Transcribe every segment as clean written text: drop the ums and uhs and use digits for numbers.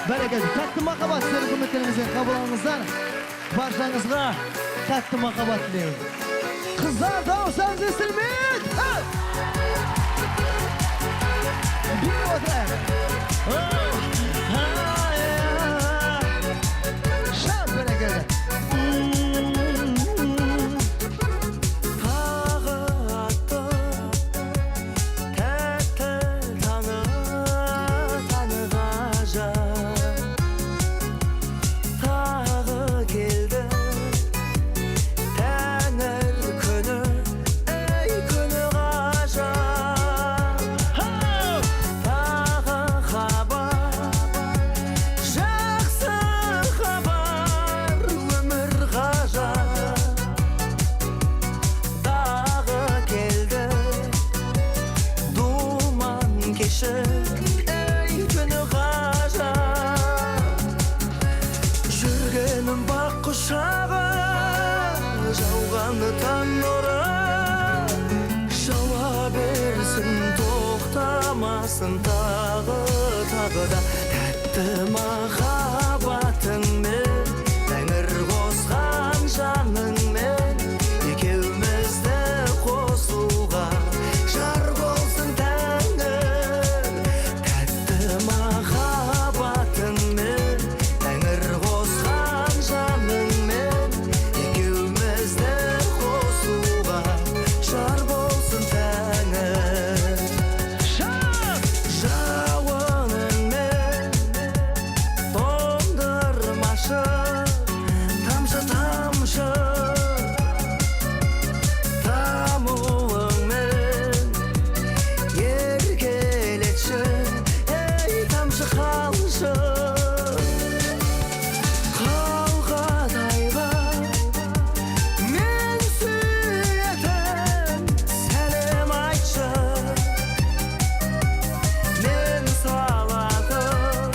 Бәрекелді. Тәтті махаббат сіздердің құрметтеріңізбен қабыл алыңыздар. Баршаңызға тәтті махаббат тілеймін. Қыздар, дауыстарыңыз естілмейді. Билеп отырайық. Шап, бәрекелді. Тағы атты тәтті таңы, таңы ғажап. Тағы келді тәңір күні, ей, күні ғажап. Тағы хабар, жақсы хабар, өмір ғажап. Дағы келді думан кеші, ей, түні ғажап. Жүргенім бақ құшағы, жауған таң нұры, жауа берсін, тоқтамасын тағы, тағы да. Тәтті махаббатыңмен, тәңір қосқан жаныңмен екеумізді қосуға жар болсын тәңір. Тәтті махаббатыңмен, тәңір қосқан жаныңмен екеумізді қосуға жар болсын тәңір. Шап! Жауыныңмен тоңдырмашы, тамшы, тамшы тамуыңмен еркелетші, ей, тамшы қалшы. Қалқадайға мен сүйетін сәлем айтшы, мен салатын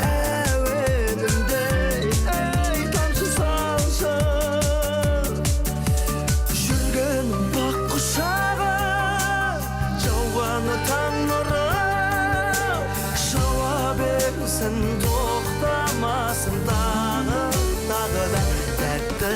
әуенімдей, ей, тамшы салшы. Жүргенім бақ құшағы, жауған таң нұры, жауа берсін, тоқтамасын тағы, тағы да. Тәтті